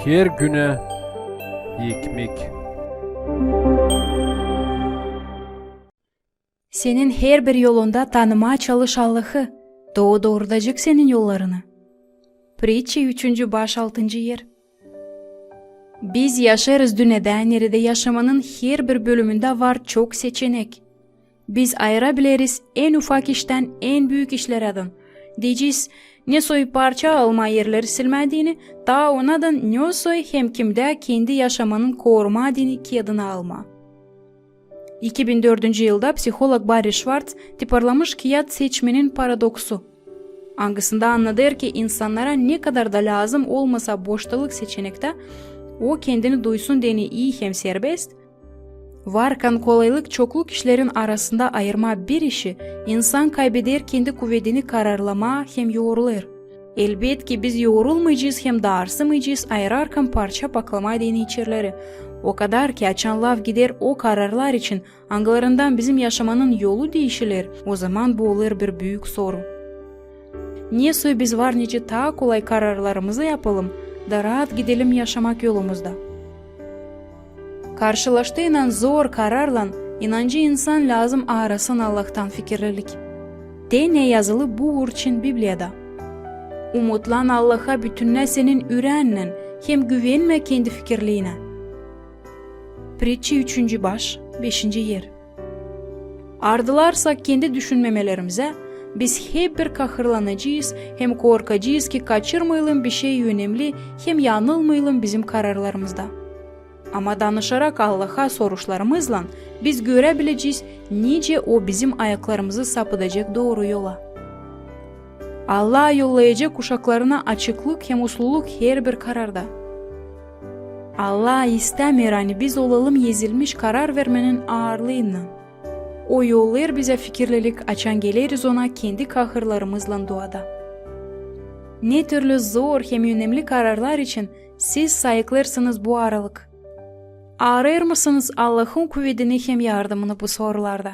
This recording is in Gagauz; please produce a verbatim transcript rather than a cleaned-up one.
Her günä ekmek. Senin herbir yolunda tanımaa çalış Allahı, da O doorudacek senin yollarını. Pritçi, üçüncü baş, altıncı er. Biz yaşêêrız dünnedä, neredä yaşamanın herbir bölümündä var çok seçenek. Biz ayıra bileriz en ufak iştän en büük işlerä dän. Deyecez, ne soy parça almaa erleri silmää deyni, taa onadan ne soy hem kimdä kendi yaşamanın korumaa deyni kiyadını almaa. İki bin dördüncü yılda psiholog Barri Şvarts tiparlamış kiyat seçmenin paradoksu, angısında annadêr, ki insannara ne kadar da lääzım olmasa boştalık seçenektä, o kendini duysun deyni ii hem serbest, varkan kolaylık çokluk işlerin arasında ayırmaa bir işi, insan kaybeder kendi kuvedini kararlamaa hem yorulêr. Elbetki, biz yorulmayacez hem daarsımayacez ayırarkan parça paklamaa deyni içerleri. O kadar ki, açan laf gider o kararlar için, angılarından bizim yaşamanın yolu diişiler, ozaman bu olêr bir büük sorun. Ne soy biz var nicä taa kolay kararlarımızı yapalım da raat gidelim yaşamak yolumuzda. Karşılaştıynan zor kararlan, inancı insan lääzım aarasın Allahtan fikirlilik. Te ne yazılı bu uur için Bibliyada: Umutlan Allaha bütünnä senin üreennän hem güvenmä kendi fikirliinä. Pritçi, üçüncü baş, beşinci er. Ardılarsak kendi düşünmemelerimizä, biz hep bir kahırlanacez hem korkacez, ki kaçırmayalım bişey önemli hem yanılmayalım bizim kararlarımızda. Ama danışarak Allaha soruşlarımızlan, biz göräbilecez, nicä O bizim ayaklarımızı sapıdacek dooru yola. Allah yollayacek uşaklarına açıklık hem usluluk herbir kararda. Allah istämeer, ani biz olalım ezilmiş karar vermenin aarlıınnan. O yollêêr bizä fikirlilik, açan geleriz Ona kendi kahırlarımızlan duada. Ne türlü zor hem önemli kararlar için siz sayıklêêrsınız bu aralık? Aarêêrmısınız Allahın kuvedini hem yardımını bu sorularda?